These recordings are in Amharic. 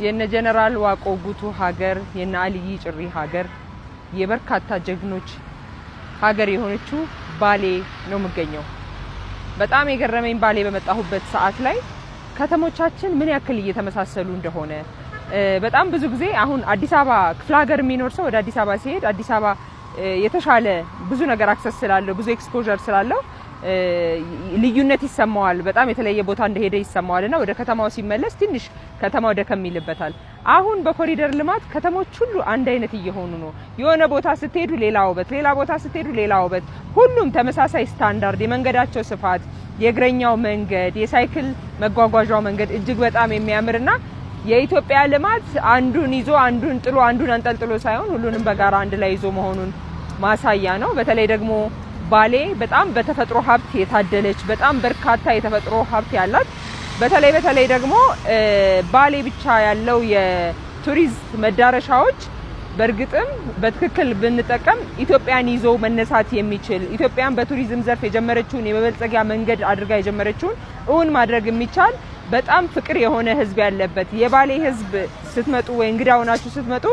የነ ጀነራል ዋቆ ጉቱ ሀገር፣ የነ አልይ ጭሪ ሀገር፣ የበርካታ ጀግኖች ሀገር የሆነችው ባሌ ነው የምገኘው። በጣም የገረመኝ ባሌ በመጣሁበት ሰዓት ላይ ከተሞቻችን ምን ያክል እየተመሳሰሉ እንደሆነ። በጣም ብዙ ጊዜ አሁን አዲስ አበባ ክፍለ ሀገር የሚኖር ሰው ወደ አዲስ አበባ ሲሄድ አዲስ አበባ የተሻለ ብዙ ነገር access ስላለው፣ ብዙ exposure ስላለው ልዩነት ይሰማዋል። በጣም የተለየ ቦታ እንደሄደ ይሰማዋል እና ወደ ከተማው ሲመለስ ትንሽ ከተማው ደከም ይልበታል። አሁን በኮሪደር ልማት ከተሞች ሁሉ አንድ አይነት እየሆኑ ነው። የሆነ ቦታ ስትሄዱ ሌላ ውበት፣ ሌላ ቦታ ስትሄዱ ሌላ ውበት፣ ሁሉም ተመሳሳይ ስታንዳርድ፣ የመንገዳቸው ስፋት፣ የእግረኛው መንገድ፣ የሳይክል መጓጓዣው መንገድ እጅግ በጣም የሚያምርና የኢትዮጵያ ልማት አንዱን ይዞ አንዱን ጥሎ አንዱን አንጠልጥሎ ሳይሆን ሁሉንም በጋራ አንድ ላይ ይዞ መሆኑን ማሳያ ነው። በተለይ ደግሞ ባሌ በጣም በተፈጥሮ ሀብት የታደለች፣ በጣም በርካታ የተፈጥሮ ሀብት ያላት፣ በተለይ በተለይ ደግሞ ባሌ ብቻ ያለው የቱሪስት መዳረሻዎች በእርግጥም በትክክል ብንጠቀም ኢትዮጵያን ይዞ መነሳት የሚችል፣ ኢትዮጵያን በቱሪዝም ዘርፍ የጀመረችውን የመበልጸጊያ መንገድ አድርጋ የጀመረችውን እውን ማድረግ የሚቻል፣ በጣም ፍቅር የሆነ ሕዝብ ያለበት የባሌ ሕዝብ ስትመጡ ወይ እንግዳ ሆናችሁ ስትመጡ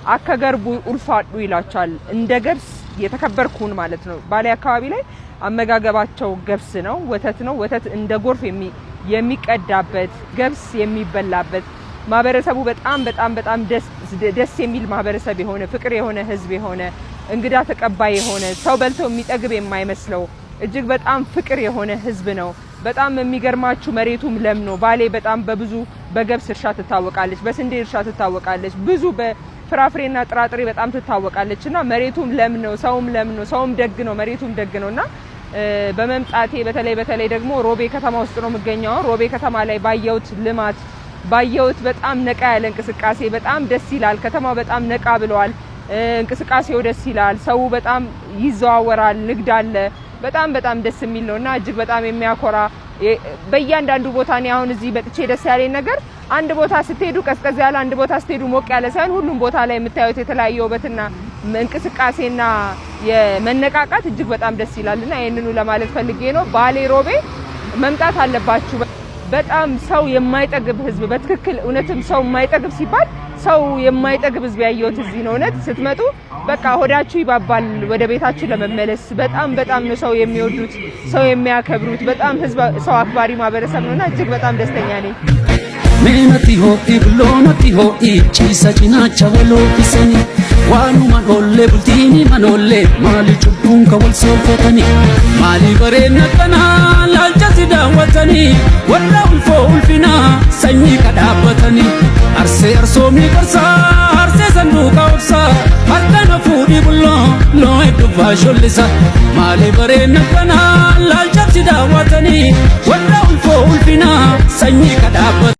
"Akka garbuu ulfaadhu" ይላቸዋል። እንደ ገብስ የተከበርኩን ማለት ነው። ባሌ አካባቢ ላይ አመጋገባቸው ገብስ ነው፣ ወተት ነው። ወተት እንደ ጎርፍ የሚቀዳበት፣ ገብስ የሚበላበት፣ ማህበረሰቡ በጣም በጣም በጣም ደስ የሚል ማህበረሰብ የሆነ፣ ፍቅር የሆነ ህዝብ የሆነ፣ እንግዳ ተቀባይ የሆነ፣ ሰው በልቶ የሚጠግብ የማይመስለው፣ እጅግ በጣም ፍቅር የሆነ ህዝብ ነው። በጣም የሚገርማችሁ መሬቱም ለም ነው። ባሌ በጣም በብዙ በገብስ እርሻ ትታወቃለች፣ በስንዴ እርሻ ትታወቃለች፣ ብዙ በፍራፍሬና ጥራጥሬ በጣም ትታወቃለች። እና መሬቱም ለም ነው፣ ሰውም ለም ነው፣ ሰውም ደግ ነው፣ መሬቱም ደግ ነው። እና በመምጣቴ በተለይ በተለይ ደግሞ ሮቤ ከተማ ውስጥ ነው የምገኘው። ሮቤ ከተማ ላይ ባየሁት ልማት፣ ባየሁት በጣም ነቃ ያለ እንቅስቃሴ በጣም ደስ ይላል። ከተማው በጣም ነቃ ብለዋል። እንቅስቃሴው ደስ ይላል። ሰው በጣም ይዘዋወራል፣ ንግድ አለ። በጣም በጣም ደስ የሚል ነው እና እጅግ በጣም የሚያኮራ በእያንዳንዱ ቦታ እኔ አሁን እዚህ መጥቼ ደስ ያለኝ ነገር አንድ ቦታ ስትሄዱ ቀዝቀዝ ያለ፣ አንድ ቦታ ስትሄዱ ሞቅ ያለ ሳይሆን ሁሉም ቦታ ላይ የምታዩት የተለያየ ውበትና እንቅስቃሴና የመነቃቃት እጅግ በጣም ደስ ይላል እና ይህንኑ ለማለት ፈልጌ ነው። ባሌ ሮቤ መምጣት አለባችሁ። በጣም ሰው የማይጠግብ ህዝብ፣ በትክክል እውነትም ሰው የማይጠግብ ሲባል ሰው የማይጠግብ ህዝብ ያየሁት እዚህ ነው። እውነት ስትመጡ በቃ ሆዳችሁ ይባባል ወደ ቤታችሁ ለመመለስ። በጣም በጣም ነው ሰው የሚወዱት፣ ሰው የሚያከብሩት። በጣም ህዝብ ሰው አክባሪ ማህበረሰብ ነውና እጅግ በጣም ደስተኛ ነኝ። Mee natti ho'i, bulloo natti ho'i, ciisa cinaacha walooqqisanii waanumaan oollee bultiini manoollee maali cubbuun ka wal soolfatanii maali bareedna kanaa laalcha si daawwatanii warra ulfoo ulfinaa sanyii kadhaabbatanii arsee arsoomii qarsaa arsee sanduuqa obsaa harka fuudhii bulloo loo hedduu shollisa maali bareedna kanaa laalcha si daawwatanii warra ulfoo ulfinaa sanyii kadhaabbatanii.